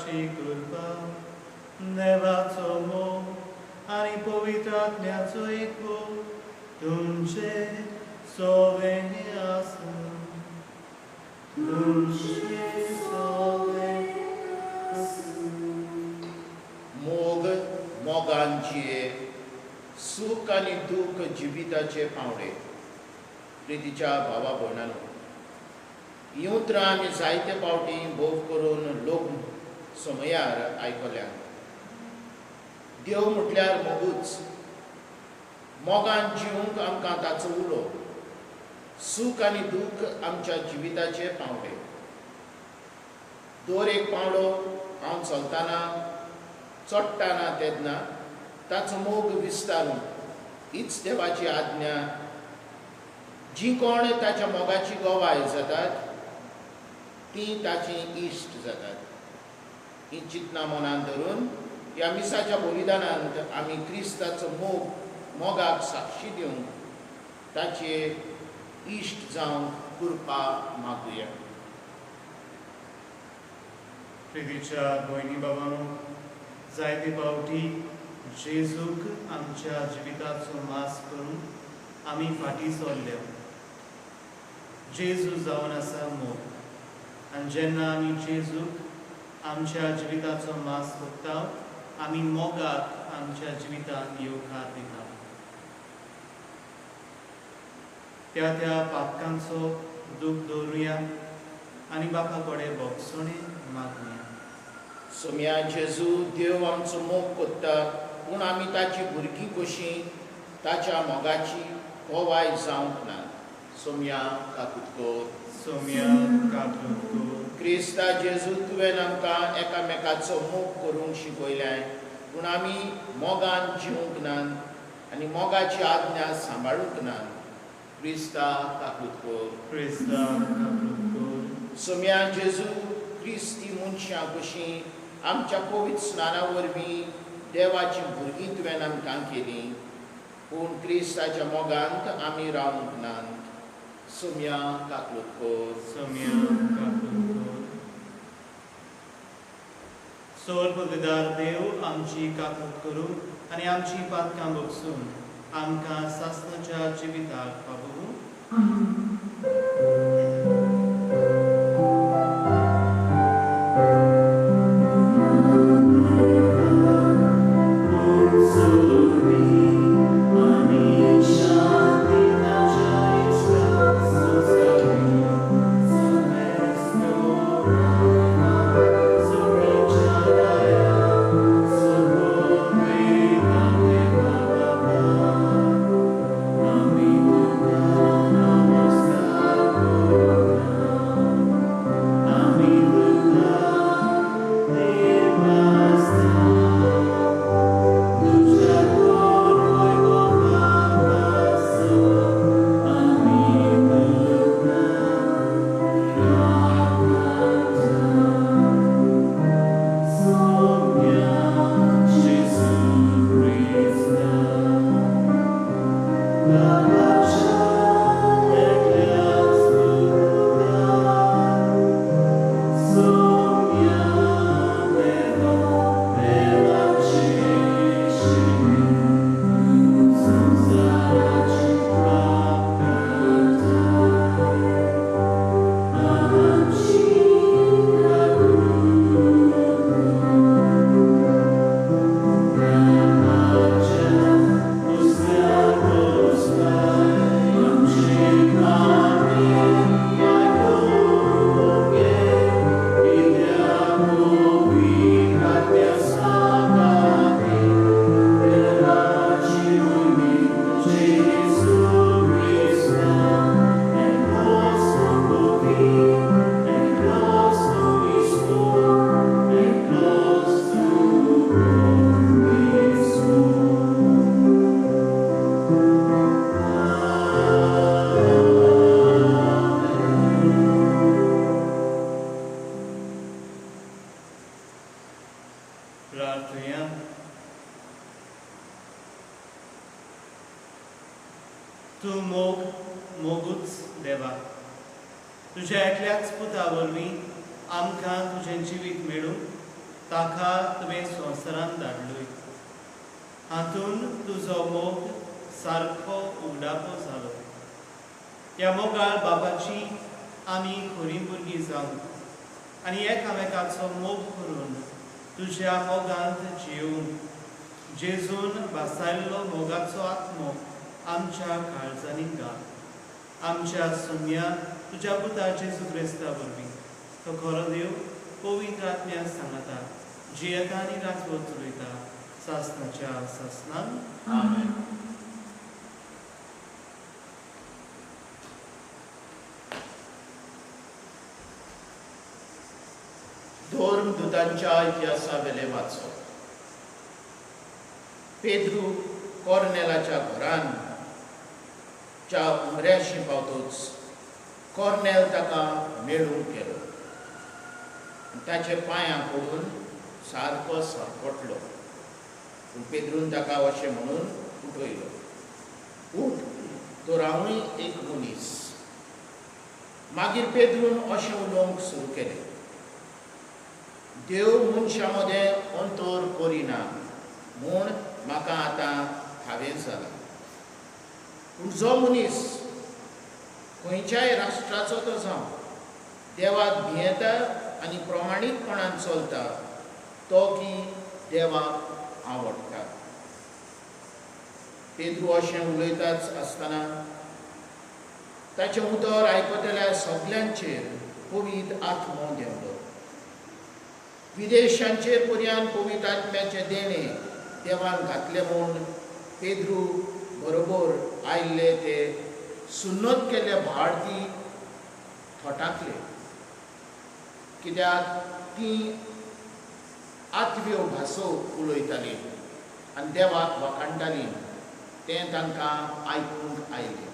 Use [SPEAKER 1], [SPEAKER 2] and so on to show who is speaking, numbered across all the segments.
[SPEAKER 1] क्रिस्ताची कृपा, देवाचो मोग आनी पवित्र आत्म्याचो एकवो तुमचे सोवे आसूं. तुमचे सोवे आसूं.
[SPEAKER 2] मोग मोगान जिये, सूख आनी दूख जिविताचे पावणे. प्रितीच्या भावा भयणांनो, हीं उतरां आमी जायते फावटी भोव करून लोक समयार आयकल्यात. देव म्हटल्यार मोगूच. मोगान जिवंक आमकां ताचो उलो. सूख आनी दूख आमच्या जिविताचे पावणे. दर एक पावडो हांव चलतना चडटाना तेन्ना ताचो मोग विस्तारून हीच देवाची आज्ञा. जी कोण ताच्या मोगाची गवाय जातात ती ताची इश्ट जातात. ही चिंतना मनान धरून ह्या मिसाच्या बलिदानांत आमी क्रिस्ताचो मोग मोगाक साक्षी दिवंक ताचे इश्ट जावंक कृपा मागुया.
[SPEAKER 1] प्रितीच्या भयणी बाबांनो, जायते फावटी जेजूक आमच्या जिविताचो मास करून आमी फाटीं सरले. जेजू जावन आसा मोग, आनी जेन्ना आमी जेजूक आमच्या जिविताचो मास करता आमी मोगाक आमच्या जिवितांत येवकार दिता. त्या त्या पातकांचो दूख दवरुया आनी बापा कडेन भोगसणें मागुया.
[SPEAKER 2] सोम्या जेजू, देव आमचो मोग कोत्ता, पूण आमी ताची भुरगीं कशीं ताच्या मोगाची गवाय जावंक ना. सोम्या काकूत कर.
[SPEAKER 1] सोम्या काकूत कर.
[SPEAKER 2] क्रिस्ता जेजू, तुवें आमकां एकामेकाचो मोग करूंक शिकयल्याय, पूण आमी मोगान जिवंक नात आनी मोगाची आज्ञा सांबाळूंक नात. क्रिस्ता काकूत कर.
[SPEAKER 1] क्रिस्ता काकूत कर.
[SPEAKER 2] सोम्या जेजू, क्रिस्ती मनशां कशीं आमच्या पवित्र स्नाना वरवीं देवाची भुरगीं तुवें आमकां केलीं, पूण क्रिस्ताच्या मोगांत आमी रावंक नात. सोम्या काकूत कर.
[SPEAKER 1] सोम्या काकूत कर. सोर देव आमची काकूत करूं आनी आमची पातकां भोगसून आमकां सासणाच्या जिविताक पावोवं. प्रार्थुया. तूं मोग मोगूच देवा, तुज्या एकल्याच पुता वरवीं आमकां तुजें जिवीत मेळूं ताका तुवें संवसारांत धाडलोय. हातूंत तुजो मोग सारको उगडापो जालो. ह्या मोगाळ बाबाची आमी खरी भुरगीं जावंक आनी एकामेकाचो मोग करून तुज्या मोगांत जियोवन जेजून भासायल्लो मोगाचो आत्मो आमच्या काळजांनी घाल. आमच्या सोम्या तुज्या पुता जेजू क्रिस्ता वरवीं तो खरो देव पवित्र आत्म्या सांगता जियेता आनी राजवट चलयता सासनाच्या सासनान.
[SPEAKER 2] आमेन. धर्मदूतांच्या इतिहासा वेले वाचो. पेद्रू कॉर्नेलाच्या घरान च्या उमऱ्याशी पावतोच कॉर्नेल ताका मेळूंक गेलो. ताचे पांयां पडून सारको सरपटलो. पूण पेद्रून ताका अशें म्हणून उठयलो, उठ, तर हांवूय एक मनीस. मागीर पेद्रून अशें उलोवंक सुरू केलें, देव मनशां मदें अंतर करिना म्हूण म्हाका आतां ठावें जालां. पूण जो मनीस खंयच्याय राष्ट्राचो तो जावं देवाक भियेता आनी प्रमाणीकपणान चलता तो की देवाक आवडटा. पेद्रू अशें उलयताच आसतना ताचें उतर आयकतल्या सगल्यांचेर पवित्र आत्मो देंवलो. विदेशांचेर पर्यान पवित्र आत्म्याचें देणें देवान घातलें म्हूण पेद्रू बरोबर आयिल्ले ते सुन्नत केल्ले भारती थोटाकले, कित्याक ती आत्म्यो भासो उलयताली आनी देवाक वाखाणटाली तें तांकां आयकूंक आयलें.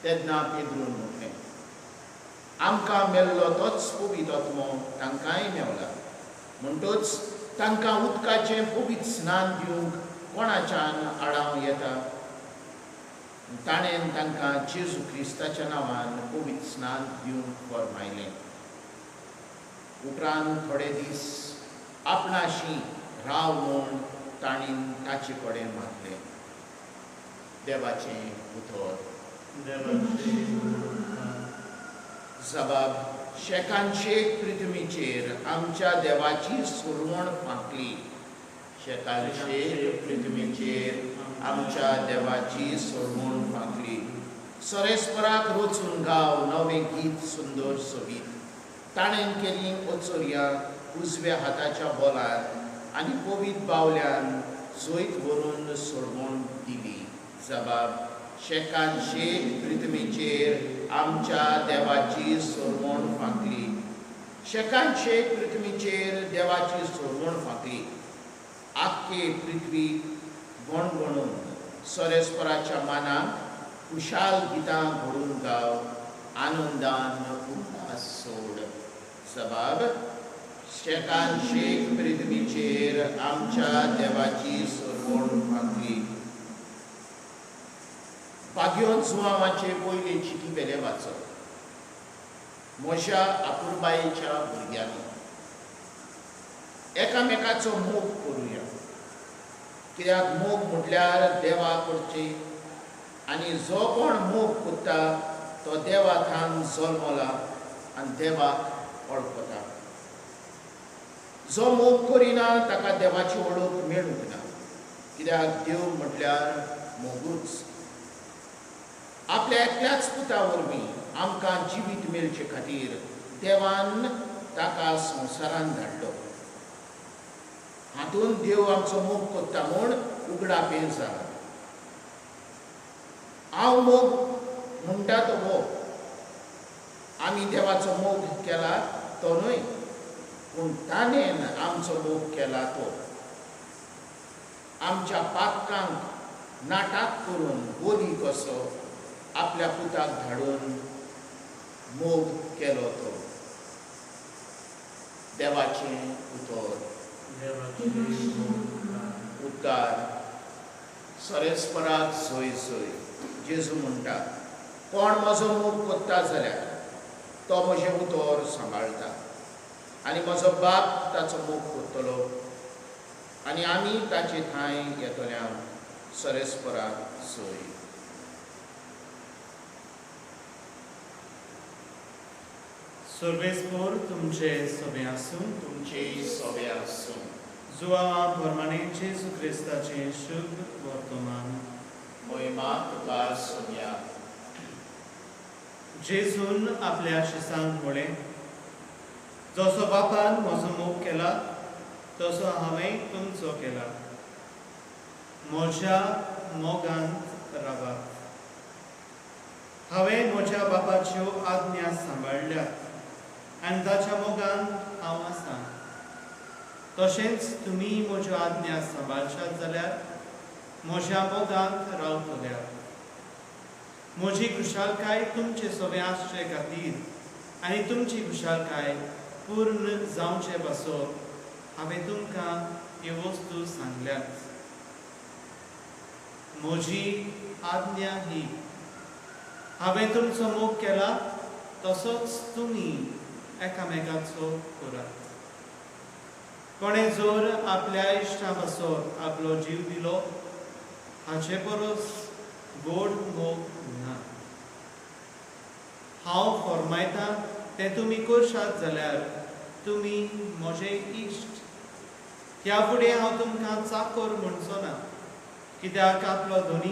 [SPEAKER 2] तेन्ना पेद्रून म्हटलें, आमकां मेल्लो तोच पवित्र आत्मो तांकांय मेवला, म्हणटच तांकां उदकाचें पवित्र स्नान दिवंक कोणाच्यान आडावं येता? ताणें तांकां जेजू क्रिस्ताच्या नांवान पवित्र स्नान दिवंक फर्मायलें. उपरांत थोडे दीस आपणाशी राव म्हूण ताणें ताचे कडेन मागलें. देवाचें उतर. जबाब. शेकान शेक पृथ्वीचेर आमच्या देवाची सुरवण फांकली. शेकान शेक पृथ्वीचेर आमच्या देवाची सोडवण फांकली. सरेस्पराक रचून गाव नवें गीत सुंदर सोबीत. ताणें केली ओचोरया उजव्या हाताच्या बोलान आनी पवित्र बावल्यान जैत व्हरून सोडवण दिली. जबाब. शेकान शेक पृथ्वीचेर आमच्या देवाची सोडवण फांकली. शेकान शेक पृथ्वीचेर देवाची सोडवण फांकली. आख्खे पृथ्वी गणगणून सरेस्पराच्या मानाक खुशाल गितां घडून गाव आनंदान उल्हास सोड. जबाब. शेकान शेक पृथ्वीचेर आमच्या देवाची सोडवण फांकली. बाग्योन जुवांवाचे पयले चिटी वेले वाचप. म्हज्या आपुरबायेच्या भुरग्यांनी एकामेकाचो मोग करुया, कित्याक मोग म्हटल्यार देवा करची आनी जो कोण मोग करता तो देवा थावन जल्मला आनी देवाक वळखता. जो मोग करिना ताका देवाची वळख मेळूंक ना, कित्याक देव म्हटल्यार मोगूच. आपल्या एकल्याच पुता वरवीं आमकां जिवीत मेळचे खातीर देवान ताका संवसारान धाडलो. हातूंत देव आमचो मोग करता म्हूण उगडापें जाला. हांव मोग म्हणटा तो हो, आमी देवाचो मोग केला तो न्हय, पूण ताणें आमचो मोग केला तो. आमच्या पातकांक नाटाक करून बोली कसो आपल्या पुताक धाडून मोग केलो तो. देवाचें उतर. उपकार. सरेस्पराक सोय सोय. जेजू म्हणटा, कोण म्हजो मोग करता जाल्यार तो म्हजें उतर सांबाळटा आनी म्हजो बाप ताचो मोग करतलो आनी आमी ताचे ठांय येतल्या. सरेस्पराक सोय.
[SPEAKER 1] सर्वेस्पोर तुमचे सोबें आसूं.
[SPEAKER 2] तुमचे सोबे आसूं.
[SPEAKER 1] जुवांवा प्रमाणे जेजू क्रिस्ताचें शुभ वर्तमान.
[SPEAKER 2] मोहिमा तुका सोम्या.
[SPEAKER 1] जेजून आपल्या शिसांक म्हळें, जसो बापान म्हजो मोग केला तसो हांवें तुमचो केला. म्हज्या मोगांत रावात. हांवें म्हज्या बापाच्यो आज्ञा सांबाळ्ळ्यात आनी ताच्या मोगान हांव आसा. तशेंच तुमी म्हज्यो आज्ञा सांबाळशात जाल्यार म्हज्या मोगांत रावतल्यात. म्हजी खुशालकाय तुमचे सोबें आसचे खातीर आनी तुमची खुशालकाय पूर्ण जावचे पासत हांवें तुमकां ह्यो वस्तू सांगल्यात. म्हजी आज्ञा ही, हांवें तुमचो मोग केला तसोच तुमी एकामेकाचो करात. कोणें जर आपल्या इश्टा पासत आपलो जीव दिलो हाचे परस गोड मोग ना. हांव फॉर्मायतां तें तुमी करशात जाल्यार तुमी म्हजे इश्ट. ह्या फुडें हांव तुमकां चाकोर म्हणचो ना, कित्याक आपलो धनी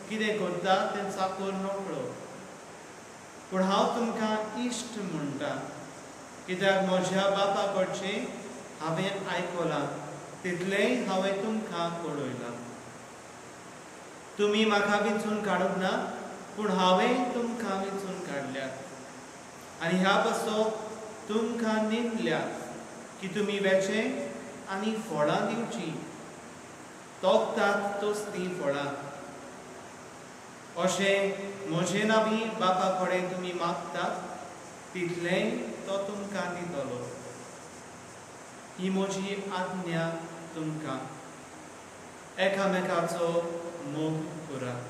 [SPEAKER 1] कितें करता तें चाकोर नकळो. पूण हांव तुमकां इश्ट म्हणटा, कित्याक म्हज्या बापा कडचें हांवें आयकलां तितलेंय हांवें तुमकां कळयलां. तुमी म्हाका विंचून काडूंक ना, पूण हांवें तुमकां विंचून काडल्यात आनी ह्या पासत तुमकां नेमल्यात की तुमी वेचें आनी फळां दिवचीं, तोखतात तसलीं फळां. अशें म्हजे नांवी बापा कडेन तुमी मागतात तितलेंय तो तुमकां दितलो. ही म्हजी आज्ञा तुमकां, एकामेकाचो मोग करात.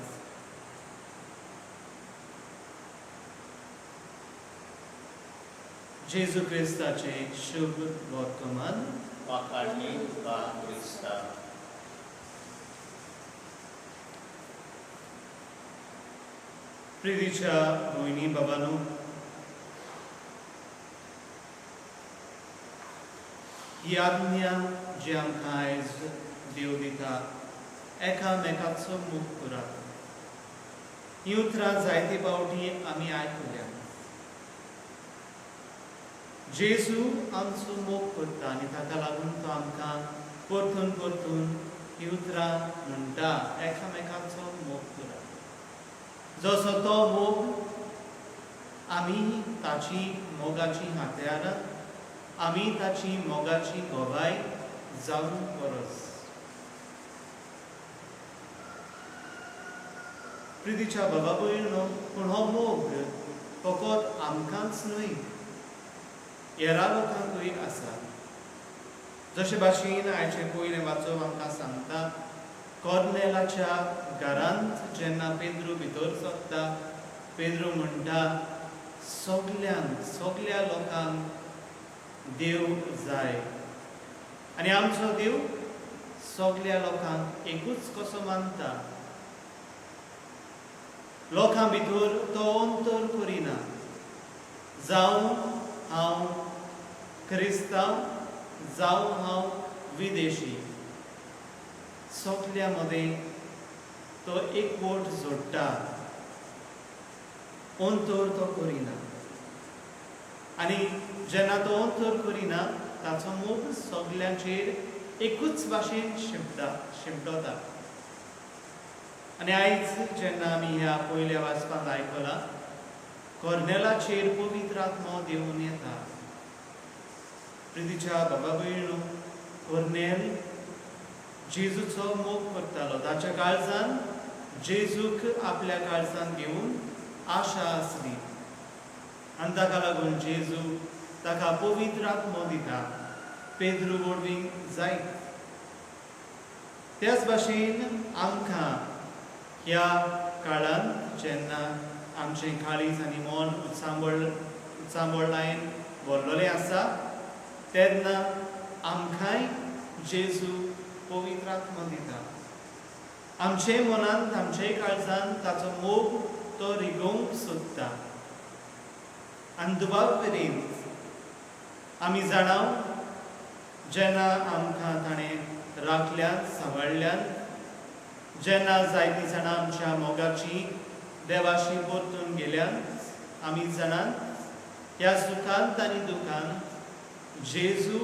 [SPEAKER 1] जेजू क्रिस्ताचें शुभ वर्तमान.
[SPEAKER 2] वाखाणणी तुका क्रिस्ता.
[SPEAKER 1] प्रितीच्या भयणी बाबांनो, ही आज्ञा जी आमकां आयज देव दिता, एकामेकाचो मोग करात, ही उतरां जायते फावटी आमी आयकल्या. जेजू आमचो मोग करता आनी ताका लागून तो आमकां परतून परतून ही उतरां म्हणटा, एकामेकाचो मोग करात. जसो तो मोग आमी ताची मोगाची हात्यारां, आमी ताची मोगाची गवाय जावंक गरज. प्रितीच्या बाबा भयणो, पूण हो मोग फकत आमकांच न्हय, हेरा लोकांकूय आसा. जशे भाशेन आयचें पयलें वाचप आमकां सांगता, कॉर्नेलाच्या घरांत जेन्ना पेद्रू भितर सरता, पेद्रू म्हणटा सगल्यांक, सगल्या लोकांक देव जाय आनी आमचो देव सगल्या लोकांक एकूच कसो मानता. लोकां भितर तो अंतर करिना, जावं हांव क्रिस्तांव, जावं हांव विदेशी, सगल्या मदें तो एकवट जोडटा, अंतर तो करिना. आनी जेन्ना तो अंतर करिना ताचो मोग सगल्यांचेर एकूच भाशेन शिंपडता. आनी आयज जेन्ना आमी ह्या पयल्या वाचपांत आयकलां, कॉर्नेलाचेर पवित्र आत्मो देवून येता. प्रितीच्या बाबा भयणो, कॉर्नेल जेजूचो मोग करतालो. ताच्या काळजान जेजूक आपल्या काळजान घेवन आशा आसली आनी ताका लागून जेजू ताका पवित्र आत्मो दिता, पेद्रू वरवीं जायत. त्याच भाशेन आमकां ह्या काळांत जेन्ना आमचें काळीज आनी मन उचांबळायेन भरलेलें आसा, तेन्ना आमकांय जेजू पवित्र आत्मो दिता. आमचे मनांत, आमचे काळजांत ताचो मोग तो रिगोवंक सोदता. आनी दुबाव मेरेन आमी जाणाव, जेन्ना आमकां ताणें राखल्यात, सांबाळल्यात, जेन्ना जायतीं जाणां आमच्या मोगाची देवाशी परतून गेल्यात, आमी जाणात ह्या सुखांत आनी दुखांत जेजू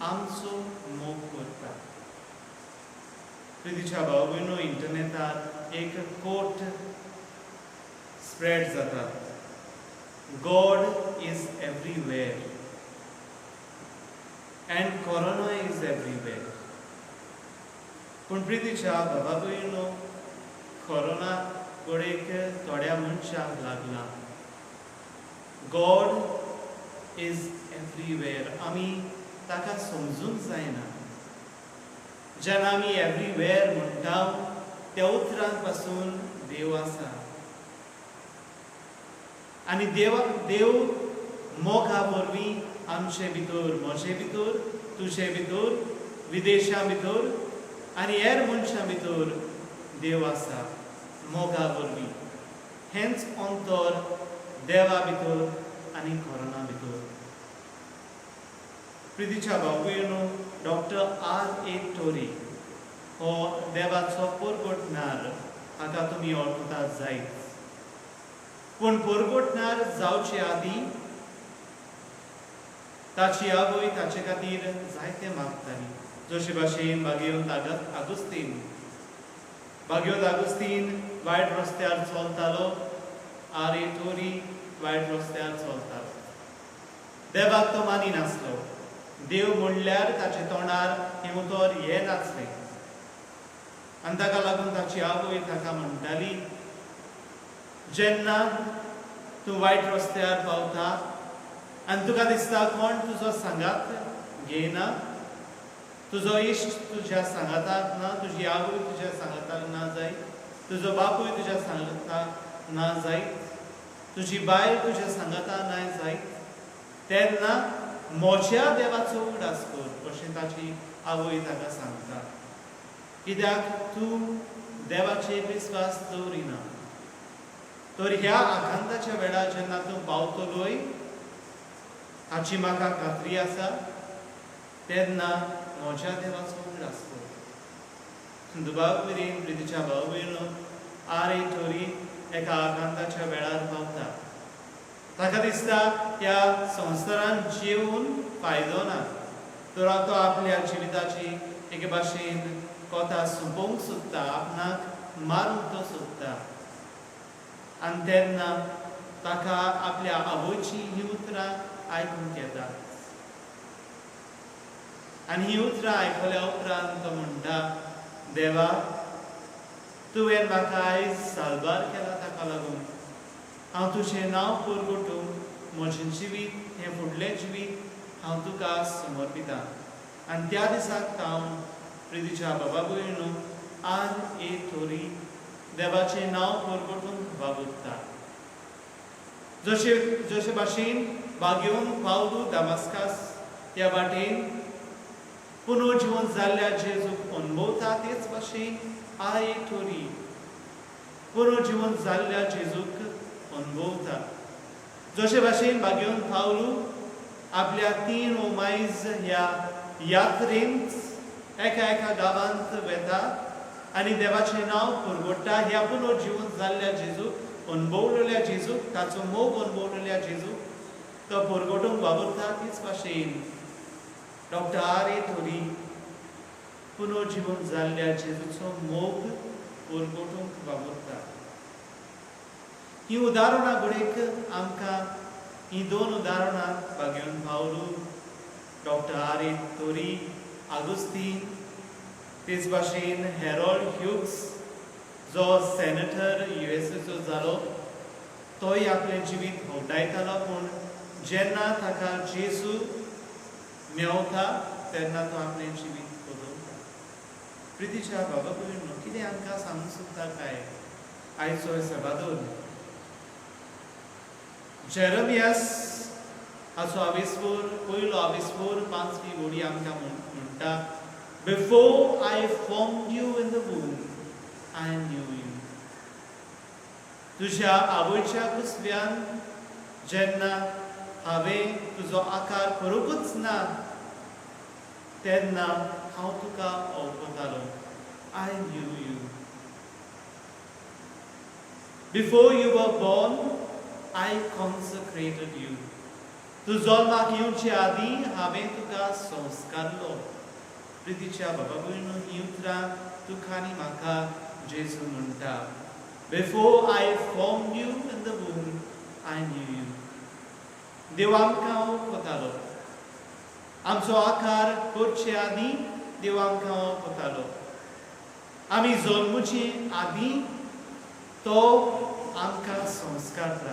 [SPEAKER 1] आमचो मोग करता. प्रितीच्या भाव भयणो, इंटरनेटार एक कोट स्प्रेड जाता, "God is everywhere and Corona is everywhere." पूण प्रितीच्या बाबा भयणो, कोरोना घडयेक थोड्या मनशांक लागला. God is everywhere, आमी ताका समजूंक जायना. जेन्ना आमी एवरीवेर म्हणटा, त्या उतरां पासून देव आसा आनी देव मोगा वरवीं आमचे भितर, म्हजे भितर, तुजे भितर, विदेशा भितर आनी हेर मनशां भितर देव आसा मोगा वरवीं. हेंच अंतर देवा भितर आनी कोरोना भितर. प्रितीच्या भाव भयणो, डॉक्टर आर ए टोरी हो देवाचो परगटणार, हाका तुमी वळखतात जायत. पूण परगटणार जावचे आदीं ताची आवय ताचे खातीर जायते मागताली. जशे भाशेन बागेवन आगुस्तीन, बागेवन आगुस्तीन वायट रस्त्यार चलतालो, आर ए टोरी वायट रस्त्यार चलतालो. देवाक तो मानी नासलो. देव म्हणल्यार ताचे तोंडार हें उतर हे नासलें आनी ताका लागून ताची आवय ताका म्हणटाली, जेन्ना तूं वायट रस्त्यार पावता आनी तुका दिसता कोण तुजो सांगात घेयना, तुजो इश्ट तुज्या सांगाताक ना, तुजी आवय तुज्या सांगाताक ना जायत, तुजो बापूय तुज्या सांगाताक ना जायत, तुजी बायल तुज्या सांगाताक ना जायत, तेन्ना म्हज्या देवाचो उगडास कर, अशें ताची आवय ताका सांगता. कित्याक तूं देवाचेर विस्वास दवरिना, तर ह्या आकांताच्या वेळार जेन्ना तूं पावतलोय, हाची म्हाका खात्री आसा, तेन्ना म्हज्या देवाचो उगडास कर. दुबाव मेरेन प्रितीच्या भाव भयणो, आर ए टोरी एका आकांताच्या वेळार पावता. ताका दिसता ह्या संवसारांत जिवन फायदो ना, तर तो आपल्या जिविताची एके भाशेन कोता सोंपोवंक सोदता, आपणाक मारूंक तो सोदता. आनी तेन्ना ताका आपल्या आवयची ही उतरां आयकूंक येता आनी ही उतरां आयकल्या उपरांत तो म्हणटा, देवा, तुवें म्हाका आयज साल्वार केला, ताका लागून हांव तुजें नांव परगटूंक म्हजें जिवीत, हें फुडलें जिवीत हांव तुका समर्पितां. आनी त्या दिसाक हांव, प्रितीच्या बाबा भयणू, आर ए थोरी देवाचें नांव परगटूंक वावुरता. जशे जशे भाशेन बागेवन पावलू दामास्कास ह्या वाटेन पुनर्जीवन जाल्ल्या जेजूक अनुभवता, तेच भाशेन आर ए थोरी पुनर्जीवन जाल्ल्या जेजूक अनुभवता. जशे भाशेन बागेवन पावलू आपल्या तीन ओमायज ह्या यात्रेंत एका एका गांवांत वेता आनी देवाचें नांव परगट्टा, ह्या पुनर्जीवन जाल्ल्या जेजूक अनुभवलेल्या जेजूक, ताचो मोग अनुभवलेल्या जेजूक तो परगटूंक वावुरता, तीच भाशेन डॉक्टर आर ए थोरी पुनर्जीवन जाल्ल्या जेजूचो मोग परगटूंक वावुरता. ही उदाहरणां घडयेक आमकां, ही दोन उदाहरणां, बागेवन पावलू, डॉक्टर आर ए तोरी, आगुस्तीन, तेच भाशेन हेरोल्ड ह्युग्स जो सेनेटर युएसएचो जालो, तोय आपलें जिवीत होगडायतालो, पूण जेन्ना ताका जेजू मेवता तेन्ना तो आपलें जिवीत बदलता. प्रितीच्या बाबा भयणो, कितें आमकां सांगूंक सोदता काय आयचो सभादोर? जेरमियास हाचो आवेस्वोर, पयलो आवेस्वोर, पांचवी वोडी आमकां म्हणटा, "Before I formed you in the womb, I knew you." तुज्या आवयच्या कुसव्यान जेन्ना हांवें तुजो आकार करूंकच ना तेन्ना हांव तुका वळखतालो. I knew you. Before you were born, I consecrated you. तूं जल्माक येवचे आदीं हांवें तुका संस्कारलो. प्रितीच्या बाबा भयणू, ही उतरां तुका आनी म्हाका जेजू म्हणटा. Before I formed you in the womb, I knew you. देव आमकां वळखतालो. आमचो आकार करचे आदीं देव आमकां वळखतालो. आमी जल्मुचे आदीं तो आमकां संस्कारता.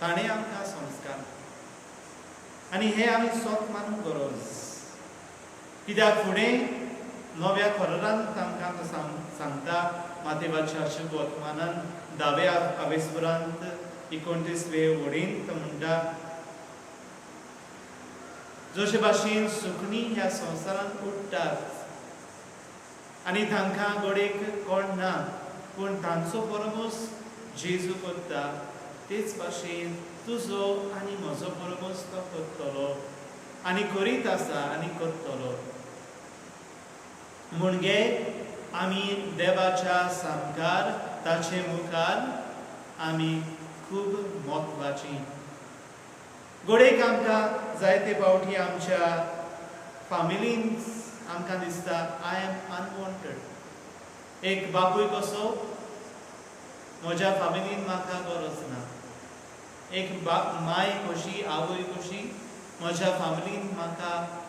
[SPEAKER 1] ताणें आमकां संस्कार आनी हें आमी सोत मानूंक गरज, कित्याक फुडें नव्या करारान तांकां तो सांगता. मातेवाच्या शुभ वर्तमानान धाव्या आवेस्वरांत 29वे वडीन तो म्हणटा, जशे भाशेन सुकणीं ह्या संवसारांत उडटात आनी तांकां गोडेक कोण ना, पूण तांचो परमोस जेजू करता, तेच भाशेन तुजो आनी म्हजो परमोस तो करतलो आनी करीत आसा आनी करतलो. म्हणजे आमी देवाच्या सामकार, ताचे मुखार आमी खूब म्हत्वाची. घडयेक आमकां जायते फावटी आमच्या फामिलीन आमकां दिसता, I am unwanted. एक बापूय कसो म्हज्या फामिलीन म्हाका गरज ना. एक माय कशी, आवय कशी म्हज्या फामिलीन म्हाका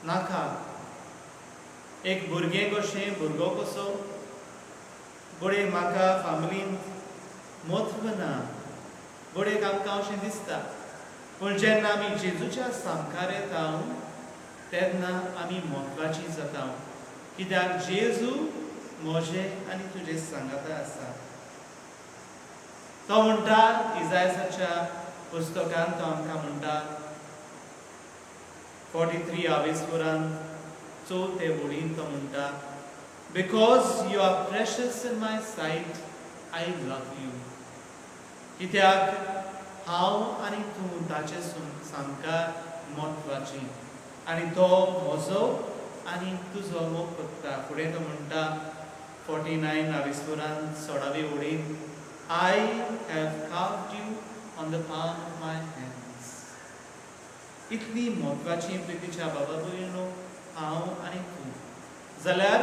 [SPEAKER 1] नाका. एक भुरगें कशें, भुरगो कसो, घडये म्हाका फामिलीन म्हत्व ना. घडयेक आमकां अशें दिसता. पूण जेन्ना आमी जेजूच्या सामकार येता तेन्ना आमी म्हत्वाची जाता, कित्याक जेजू म्हजे आनी तुजे सांगाता आसा. तो म्हणटा, इजायसाच्या पुस्तकान तो आमकां म्हणटा, 43 आवेस्वरान चवथे वळीन तो म्हणटा, "Because you are precious in my sight, I love you." कित्याक हांव आनी तूं ताचे सामकार म्हत्वाची आनी तो म्हजो आनी तुजो मोग करता. फुडें तो म्हणटा, 49 आविस्वरान 16वी वळीन, "I have carved you on the palm of my hands." इतली म्हत्वाची, प्रितीच्या बाबा भयणो, हांव आनी तूं. जाल्यार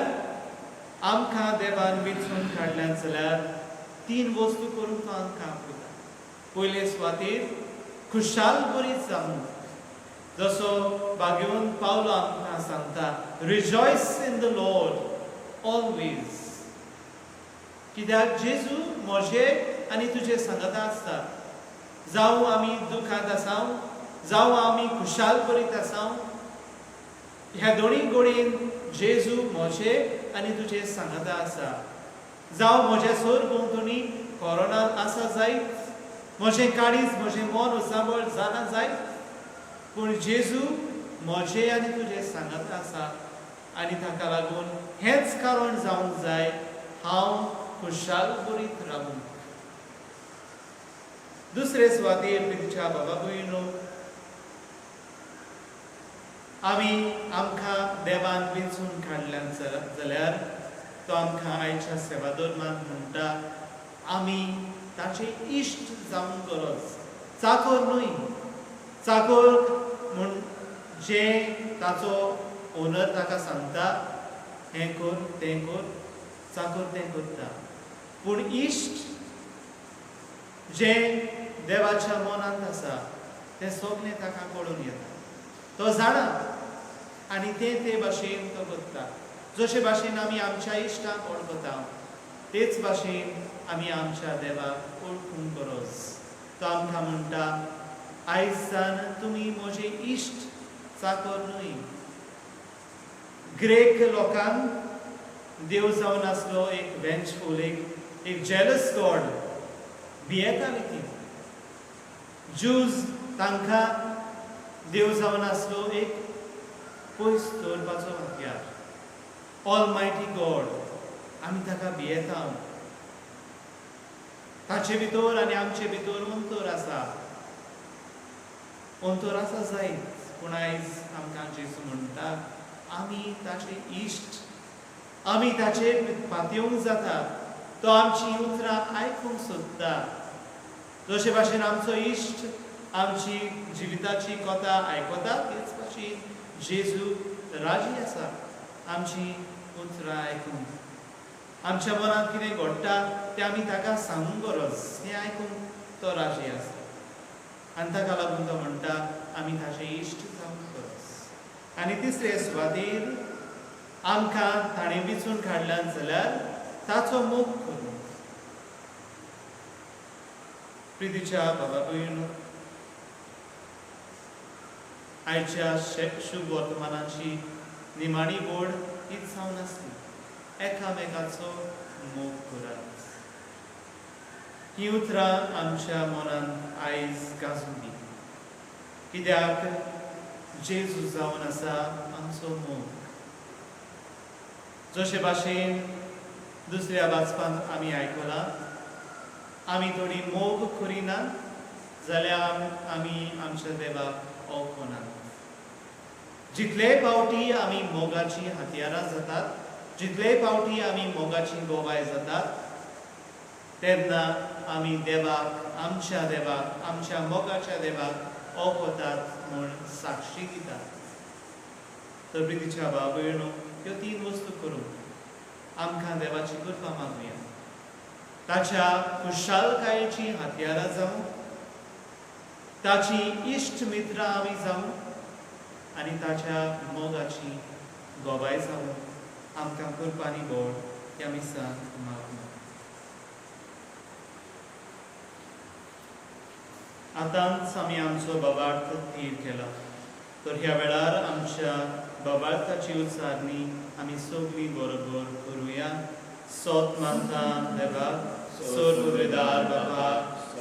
[SPEAKER 1] आमकां देवान वेंचून काडल्यात जाल्यार तीन वस्तू करूंक तो आमकां आपयता. पयले सुवातेर खुशाल बरीत जावंक, जसो भाग्यवंत पावलो आमकां सांगता, "Rejoice in the Lord always." कित्याक जेजू म्हजे आनी तुजे सांगाता आसता. जावं आमी दुखांत आसाव, जावं आमी खुशाल करीत आसाव, ह्या दोनी गोडयेन जेजू म्हजे आनी तुजे सांगाता आसा. जावं म्हज्या सर भोंवतणी कोरोना आसा जायत, म्हजें काळीज, म्हजें मन उचांबळ जालां जायत, पूण जेजू म्हजे आनी तुजे सांगाता आसा आनी ताका लागून हेंच कारण जावंक जाय हांव खुशाल करीत रावूंक. दुसरे सुवातेर, प्रितीच्या बाबा भयणो, आमी आमकां देवान वेंचून काडल्यान जाल्यार तो आमकां आयच्या सेवाधर्मान म्हणटा, आमी ताचे इश्ट जावंक गरज, चाकोर न्हय. चाकोर म्हूण जे ताचो ओनर ताका सांगता, हें कर, तें कर, चाकोर तें करता. पूण इश्ट जें देवाच्या मनांत आसा तें सगळें ताका कळून येता. तो जाणा आनी तें ते भाशेन तो करता. जशे भाशेन आमी आमच्या इश्टांक वळखता, तेच भाशेन आमी आमच्या देवाक वळखूंक गरज. तो आमकां म्हणटा, आयज सावन तुमी म्हजे इश्ट, चाकर न्हय. ग्रेक लोकांक देव जावन आसलो एक वेंजफूल, एक एक जेलस गॉड. भियेताली ती. ज्यूज तांकां देव जावन आसलो एक पयस दवरपाचो हत्यार. ऑलमायटी गॉड, आमी ताका भियेता. ताचे भितर आनी आमचे भितर अंतर आसा, अंतर आसा जायत, पूण आयज आमकां जेजू म्हणटा आमी ताचे इश्ट, आमी ताचेर पातयेवंक जाता. तो आमची उतरां आयकूंक सोदता. जशे भाशेन आमचो इश्ट आमची जिविताची कथा आयकता, तेच भाशेन जेजू राजी आसा आमची उतरां आयकूंक. आमच्या मनांत कितें घडटा तें आमी ताका सांगूंक गरज, हें आयकूंक तो राजी आसा आनी ताका लागून तो म्हणटा आमी ताचे इश्ट जावंक गरज. आनी तिसरे सुवातेर आमकां ताणें विचून काडल्यान जाल्यार ताचो मोग करूं. प्रितीच्या बाबा भयण, आयच्या शुभ वर्तमानाची निमाणी बोड हीच जावन आसली, एकामेकाचो मोग करात. ही उतरां आमच्या मनांत आयज गाजून दी, कित्याक जेजू जावन आसा आमचो मोग. जशे भाशेन दुसऱ्या वाचपांत आमी आयकलां, आमी थोडी मोग करिना जाल्यार आमी आमच्या देवाक ओळखनात. जितले फावटी आमी मोगाची हत्यारां जातात, जितले फावटी आमी मोगाची गोवाय जातात, तेन्ना आमी देवाक, आमच्या देवाक, आमच्या मोगाच्या देवाक ओळखतात म्हूण साक्षी दितात. तर प्रितीच्या भाव भयणो, ह्यो तीन वस्तू करूंक आमकां देवाची कृपा मागुया. ताच्या खुशालकायेची हत्यारां जावं, ताची इश्ट मित्रां आमी जावं आनी ताच्या मोगाची गोवाय जावं. आमकां कृपा आनी बोड ह्या मिसाक मागुया. आतांच आमी आमचो बाबार्थ थीर केला, तर ह्या वेळार आमच्या बाबार्थाची उच्चारणी आमी सगळीं बरोबर करुया. सोत मानता देवाक, सोर पुदरेदार बाबा,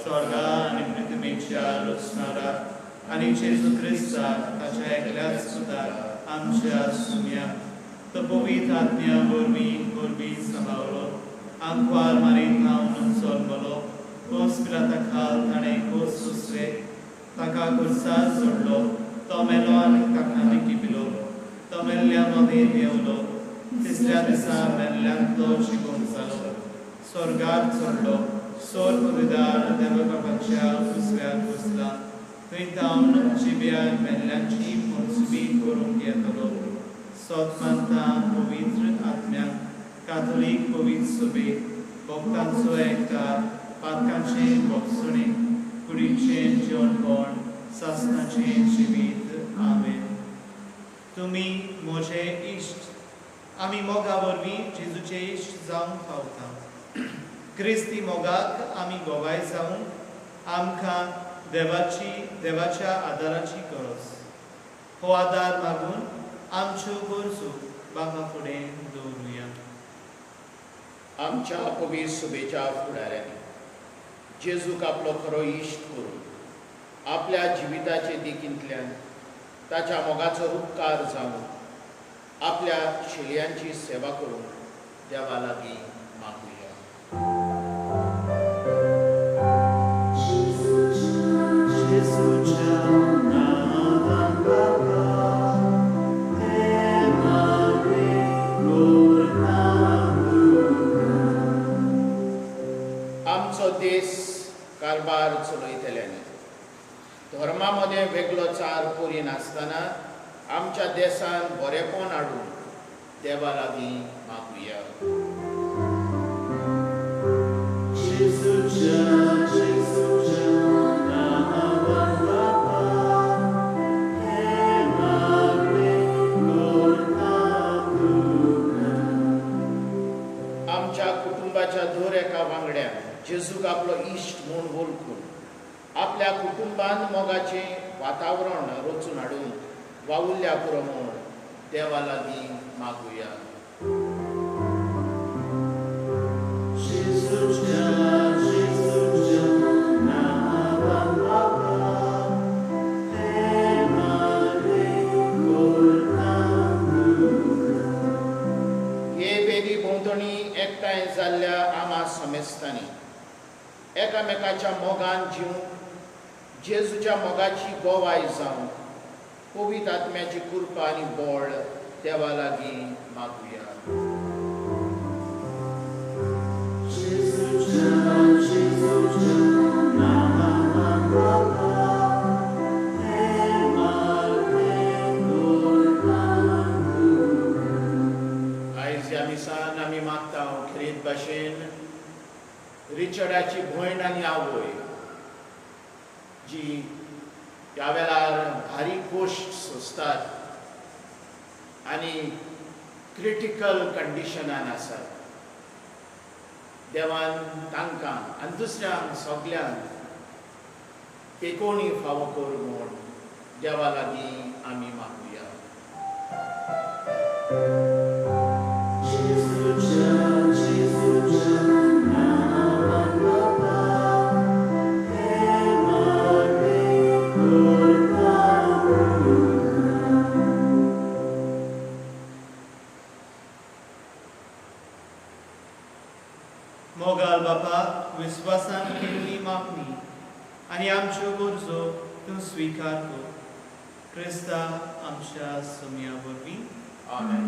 [SPEAKER 1] स्वर्गा आनी पृथ्वीच्या रचणाराक आनी जेजू क्रिस्ताक ताच्या एकल्याच पुताक आमच्या सुम्या, तो पवित्र आत्म्या वरवीं वरवीं सांबाळलो, आंकवार मारीत धांवन जल्मलो, कोस पिलाता खाल ताणें कोस सोंसले, ताका खुर्सार सोडलो, तो मेलो आनी ताका निकिपिलो, तो मेल्ल्या मदीं देंवलो, तिसऱ्या दिसा मेल्ल्यांतलो जिवंत जालो, स्वर्गार चडलो, सोर पुदरेदार देवबापाच्या उजव्यार बसला, थंय तावन जिव्या मेल्ल्यांची पंचवी करूंक येतलो. सोत मानता पवित्र आत्म्याक, काथोलीक पवित्र सभेक, भक्तांचो एकठार, पातकांचें भोगसणें, कुडीचें जेवणपण, सासणाचें जिवीत. आमेन. तुमी म्हजे इश्ट, आमी मोगा वरवीं जेजूचे इश्ट जावंक पावता. क्रिस्ती मोगाक आमी गोवाय जावंक आमकां देवाची, देवाच्या आदाराची गरज. हो आदार मागून आमच्यो गरजो बाबा फुडें दवरुया.
[SPEAKER 2] आमच्या पवित्र सभेच्या फुडाऱ्यांनी जेजूक आपलो खरो इश्ट करून आपल्या जिविताचे देखींतल्यान ताच्या मोगाचो उपकार जावन आपल्या शेलयांची सेवा करून देवा लागीं मागुया. आमचो देश कारभार चलयतल्यांनी धर्मा मदें वेगळो चार करिनासतना आमच्या देशान बरेपण हाडून देवा लागीं मागुया. आमच्या कुटुंबाच्या दर एका वांगड्यान जेजूक आपलो इश्ट म्हूण वळखून आपल्या कुटुंबान मोगाचें वातावरण रचून हाडून वावुरल्या पुरो म्हूण देवा लागीं मागुया. एकामेकाच्या मोगान जिवंक, जेजूच्या मोगाची गोवाय जावंक पवित्र आत्म्याची कृपा आनी बळ देवा लागीं मागुया. आयज ह्या मिसान आमी मागता खेरीत भाशेन रिचर्डाची भयण आनी आवय जी ह्या वेळार भारी कोश्ट सोंसतात आनी क्रिटिकल कंडिशनान आसात, देवान तांकां आनी दुसऱ्यांक सगल्यांक एकोणी फावो कर म्हूण देवा लागीं आमी मागुया.
[SPEAKER 1] मोगाल बापा, विस्वासान केल्ली मागणी आनी आमच्यो गरजो तूं स्विकार कर. क्रिस्ता आमच्या सोम्या वरवीं.
[SPEAKER 2] आमेन.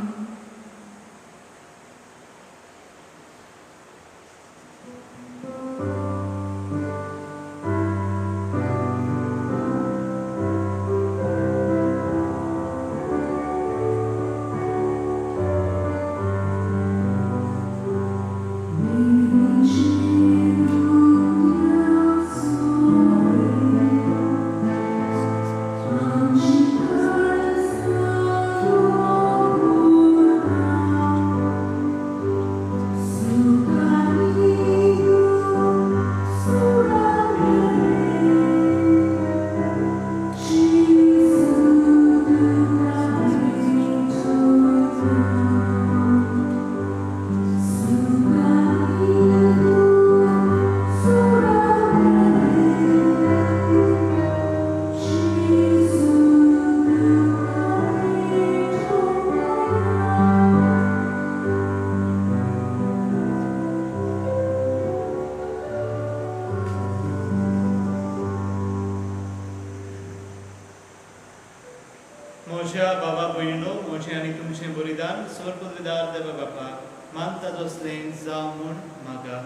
[SPEAKER 1] म्हज्या बाबा भयणो, म्हजें आनी तुमचें बलिदान सर्वपदवीदार देवा बापा मानता तसलें जावं म्हूण मागात.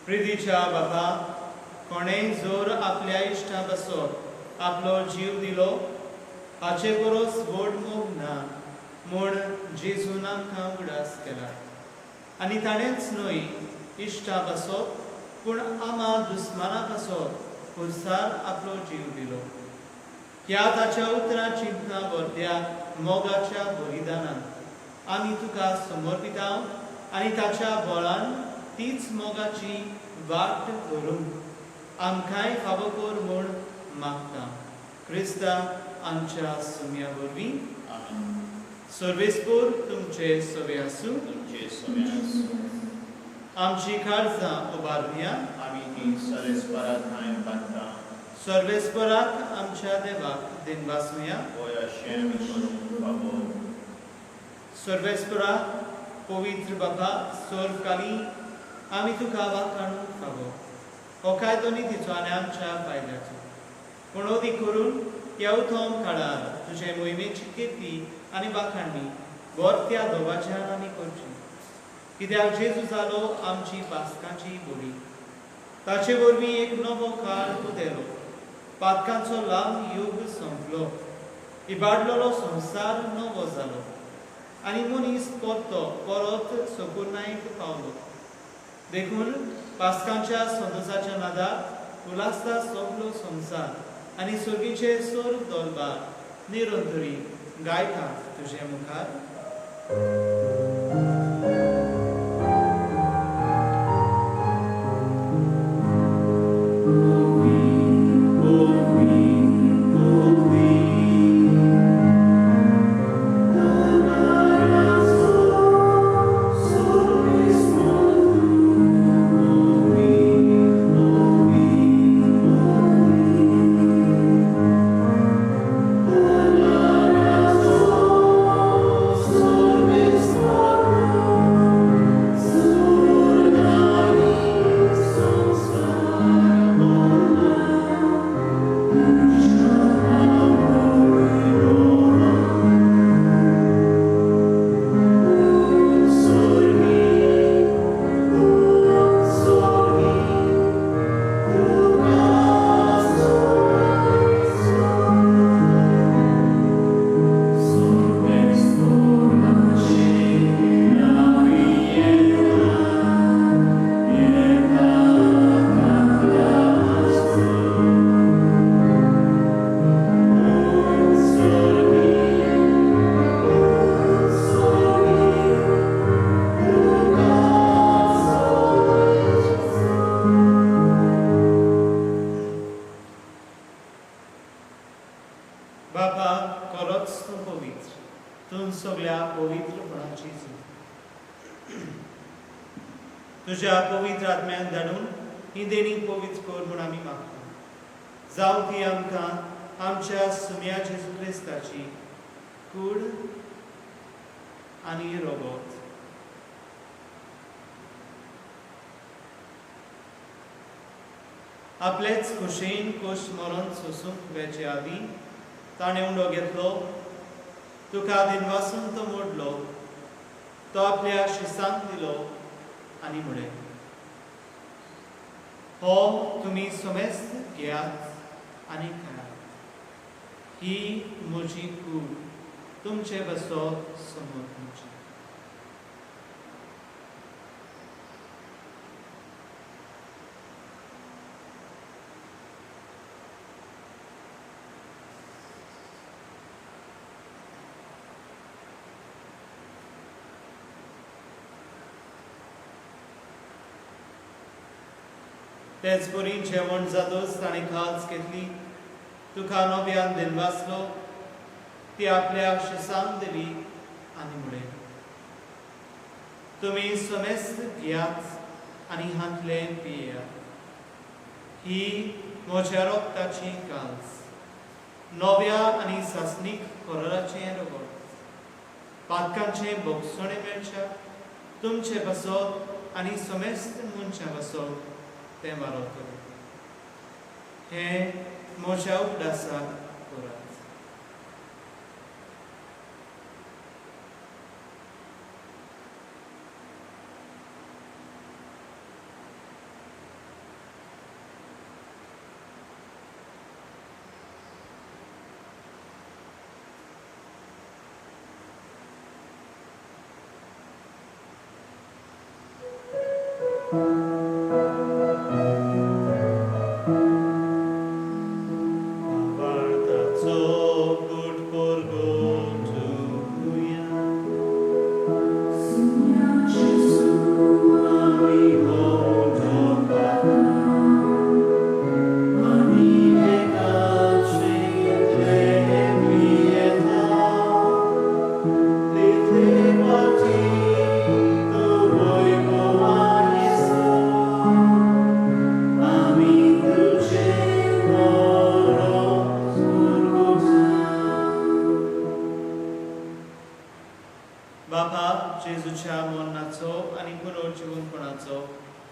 [SPEAKER 1] प्रितीच्या बाबा, कोणेय जोर आपल्या इश्टा बसो आपलो जीव दिलो हाचे परस व्हड मोग ना म्हूण जेजून आमकां उगडास केला. आनी ताणेंच न्हय इश्टा बसो पूण आमा दुस्माना बसो खुर्सार आपलो जीव दिलो. ह्या ताच्या उतरां चिंतना भरत्या मोगाच्या बलिदानान आमी तुका समर्पिता आनी ताच्या बळान तीच मोगाची वाट धरूंक आमकांय फावो कर म्हूण मागता. क्रिस्ता आमच्या सुम्या वरवीं. सर्वेस्पोर तुमचे सवे आसूं.
[SPEAKER 2] तुमचे सवे आसूं.
[SPEAKER 1] आमची काळजां उबारुया.
[SPEAKER 2] आमी ती सर्वेस्पराक ठांय बांदता.
[SPEAKER 1] सर्वेस्पराक आमच्या देवाक दिनवासुया.
[SPEAKER 2] होय अशें आमी करूंक फावो.
[SPEAKER 1] सर्वेस्परा पवित्र बाबा सर्वकाली आमी तुका वाखाणूंक फावो. हो कायदो नितीचो आनी आमच्या फायद्याचो पूण अदीक करून ह्या उथम काळार तुजे मोहिमेची कीर्ती आनी वाखाणणी गोरत्या दोवाच्यान आमी करची. कित्याक जेजू जालो आमची पास्काची बोली, ताचे वरवीं एक नवो काळ उदेलो, पातकांचो लांब युग सोंपलो, इबाडलेलो संवसार नवो जालो आनी मनीस परतो परत सकुर्नायक पावलो. देखून पास्कांच्या संतोसाच्या नादार उल्हासता सगलो संवसार आनी सर्गीचे सोर दलबार निरंतरी गायता तुजे मुखार. पवित्र, तूं सगळ्या पवित्रपणाची जूं। तुज्या पवित्र आत्म्यान धाडून ही देणी पवित्र कर म्हूण आमी मागता। जावं ती आमकां आमच्या सुम्या जेजू क्रिस्ताची कूड आनी रगत। आपलेच खुशेन कोश मरण सोसूंक वेचे आदीं ताणें उंडो घेतलो, तुका दिनवासून तो मोडलो, तो आपल्या शिसांक दिलो आनी म्हळें, हो तुमी समेस्त घेयात आनी खायात, ही म्हजी कूड तुमचे बसो समर्पणची। तेच परी जेवण जातच ताणें खाज घेतली, तुका नव्यान दिनवासलो, ती आपल्या शिसांक दिली आनी म्हळें, तुमी समेस्त घेयात आनी हांतलें पियेयात, ही म्हज्या रक्ताची काज, नव्या आनी सासणीक कराराचें रगत, पातकांचें भोगसणें मेळच्या तुमचे बसत आनी समेस्त मनशां बसत तें वारवतलें। हें म्हज्या उगडासाक करात।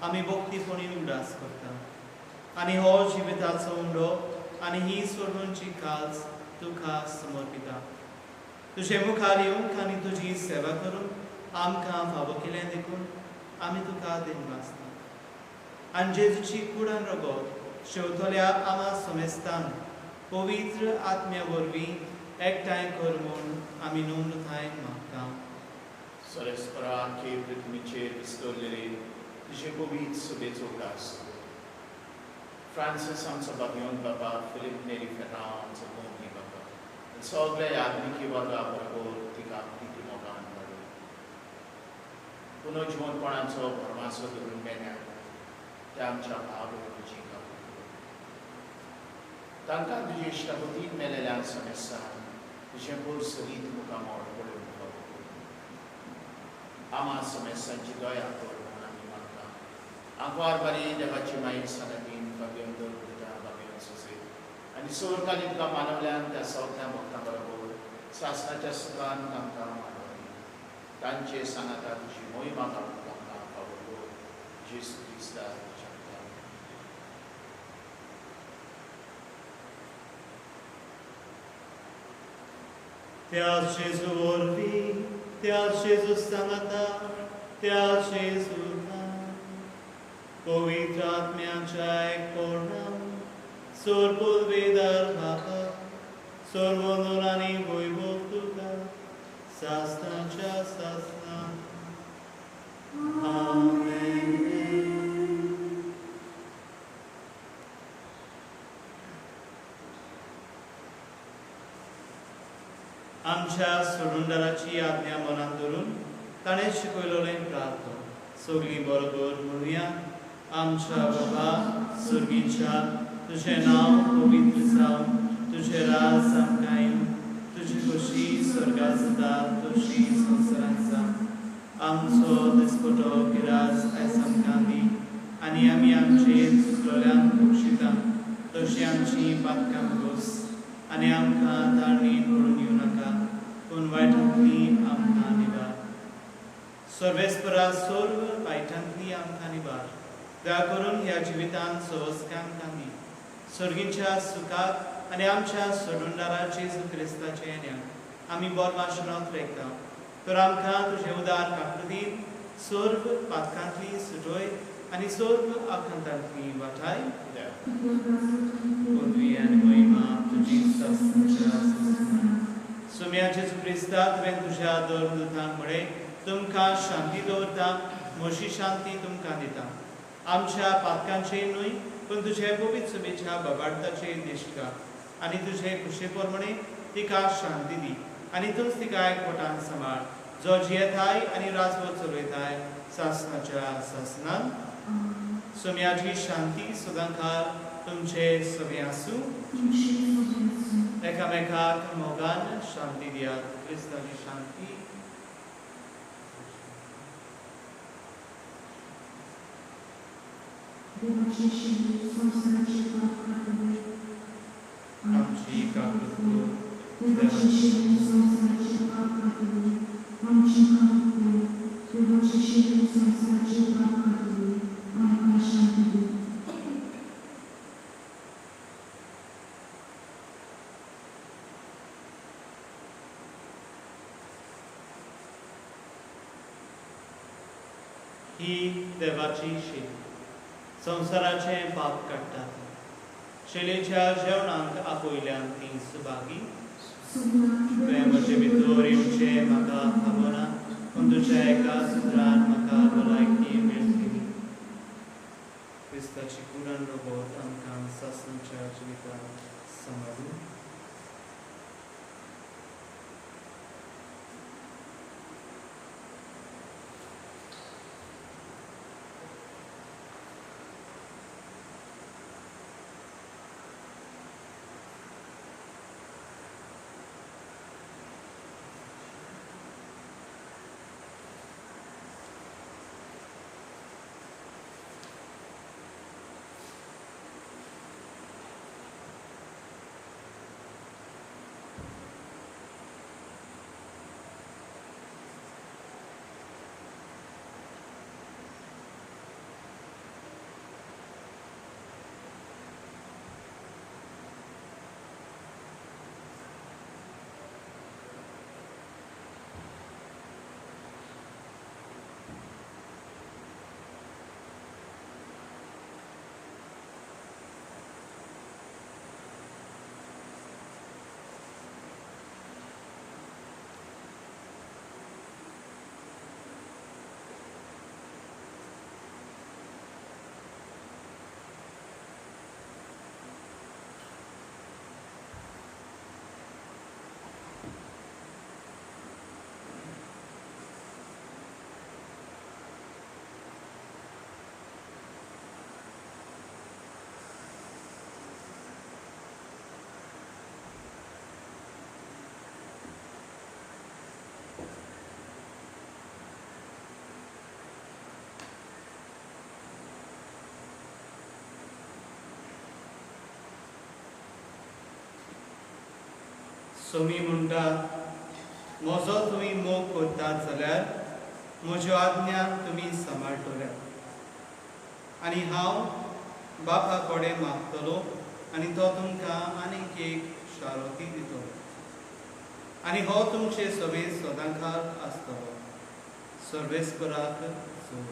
[SPEAKER 1] आमी भक्तीपणी उगडास करता आनी हो जिविताचो उंडो आनी ही सोडूनची काज तुका समर्पिता। तुजे मुखार येवंक आनी तुजी सेवा करूंक आमकां फावो केलें देखून आमी तुका दिनवासता। आनी जेजूची कुडान रगत शेवतल्या आमा समेस्तान पवित्र आत्म्या वरवीं एकठांय कर म्हूण आमी नम्रतायेन मागता।
[SPEAKER 2] सरेस्परा आखे पृथ्वीचेर विस्तरलेले तुजे पवित्र सभेचो उगडास। फ्रांसीस आमचो बाबयोन बाबा, फिलीप नेरी फेर्रांव आमचो गोमनी बाबा, सगळे याज्ञिकी वर्गा बरोबर तिका प्रिती मोगान वाडय। पुनर्जिवनपणाचो भरमासो धरून मेल्या त्या आमच्या भाव भयणीची काकूट कर। तांकां तुजे इश्टागतीन मेलेल्या समेस्तान तुजें बोरसरीत मुखामळ पळोवंक फावो कर। आमा समेस्तांची दया कर म्हूण आमी मागता। आंकवार बारी देवाची माई सनातीन बाबेन दवरता बाबेन सुसे आनी सोरकाली तुका मानवल्यान त्या सगळ्या भक्तां बरोबर सासणाच्या सुखान तांकां मानवली। तांचे सांगाता तुजी मोहिमा गावंक तांकां फावो कर। जेजू क्रिस्ता तुज्या मुखार।
[SPEAKER 1] त्या जेजू वरवीं, त्या जेजू सांगाता, त्या जेजू पवित्र आत्म्याच्या एकपणान सोरपुलवेदार बाबा सर्वनोर आनी वैभव तुका सासणाच्या सासणा। आमेन। आमच्या सोडूनदाराची आज्ञा मनांत धरून ताणें शिकयलें प्रार्थना सगळीं बरोबर म्हणुया। आमच्या बाबा सुर्गीच्या, तुजें नांव पवित्र जावं, तुजें राज आमकां येवं, तुजी कशी स्वर्गात जाता तशी संवसारांत जा. आमचो दिसपटो गिरास आयज आमकां दी आनी आमी आमचे चुकलोल्यांक बक्षिता तशी आमची पातकां गोस आनी आमकां ताळणीन पडून येवं नाका पूण वायटांतली आमकां निवार. सर्वेस्परा सर्व वायटांतली आमकां निवार. दया करून ह्या जिवितांत सवस्कां आमकां दी. सर्गींच्या सुखाक आनी आमच्या सोडूनदारा जेजू क्रिस्ताचे येण्याक आमी बोरमाशनांत रेखता. तर आमकां तुजें उदार काकृतीन सर्व पातकांतली सुटोय आनी सर्व आकांतांतली वाटाय. पदवी आनी महिमा तुजी सासणाच्या सासणाक. सोम्या जेजू क्रिस्ता, तुवें तुज्या धर्मदूतांक म्हळें, तुमकां शांती दवरता, म्हजी शांती तुमकां दिता. आमच्या पातकांचेर न्हय पूण तुजे पवित्र सभेच्या बाबार्थाचेर दिश्ट घाल आनी तुजे खुशे प्रमाणे तिका शांती दी आनी तूंच तिका एकवटान सांबाळ, जो जियेताय आनी राजवट चलयताय सासणाच्या सासणान. सोम्याची शांती सदांकाळ तुमचे सगळें आसूं. एकामेकाक मोगान शांती दियात. क्रिस्ताची शांती. आमची काकूत कर. ही देवाची शेली संवसाराचें पाप काडटा. शेलेच्या जेवणाक आपयल्यान ती सुभागी. तुवें म्हजे भितर येवचें म्हाका खबर ना, पूण तुज्या एका सुत्रान म्हाका भलायकी मेळटली. क्रिस्ताची कुरान रोबोट आमकां सासणाच्या जिवितांत सांबाळूं. सोमी म्हणटा, म्हजो तुमी मोग करतात जाल्यार म्हज्यो आज्ञा तुमी सांबाळटले आनी हांव बापा कडेन मागतलो आनी तो तुमकां आनीक एक शारोती दितलो आनी हो तुमचे सभेंत सदांकाळ आसतलो. सर्वेस्पराक जोड.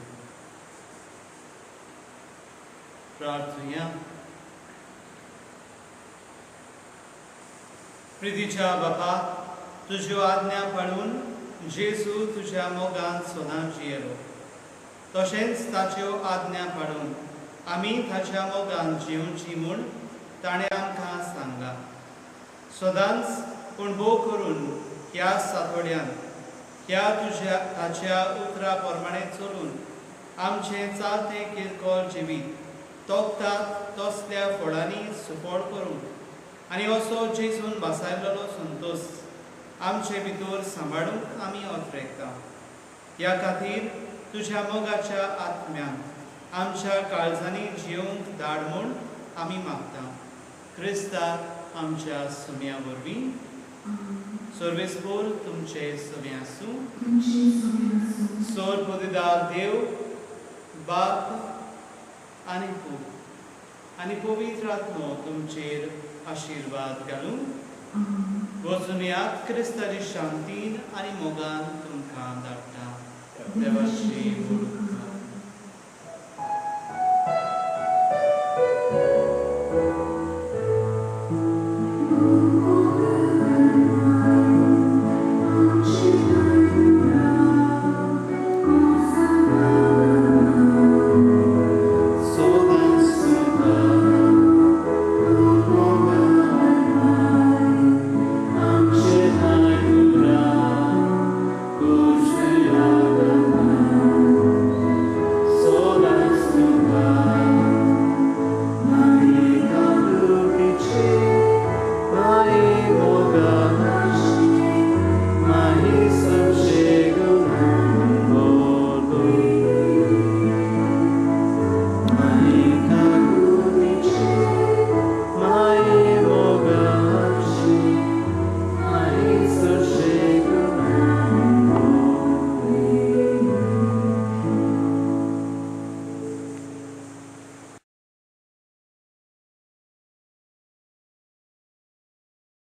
[SPEAKER 1] प्रार्थुया. प्रितीच्या बापा, तुज्यो आज्ञा पाळून जेजू तुज्या मोगान सदां जियेलो, तशेंच ताच्यो आज्ञा पाळून आमी ताच्या मोगान जियोवची म्हूण ताणें आमकां सांगलां. सदांच पूण भोव करून ह्या सातवड्यान ह्या तुज्या ताच्या उतरा प्रमाणे चलून आमचें चालतें किरकोळ जिवीत तोखतात तसल्या फळांनी सुफळ करूंक आनी असो जेजून भासायलेलो संतोश आमचे भितर सांबाळूंक आमी अत्रेकता. ह्या खातीर तुज्या मोगाच्या आत्म्यान आमच्या काळजांनी जियोवंक धाड म्हूण आमी मागता, क्रिस्ता आमच्या सुम्या वरवीं. सर्वेस्पोर तुमचे सवे आसूं. सोर पदिदार देव बाप आनी पूत आनी पवित्र आत्मो तुमचेर आशिर्वाद घालूं. वचुनयात क्रिस्ताची शांतीन आनी मोगान तुमकां धाडटा. देवाची.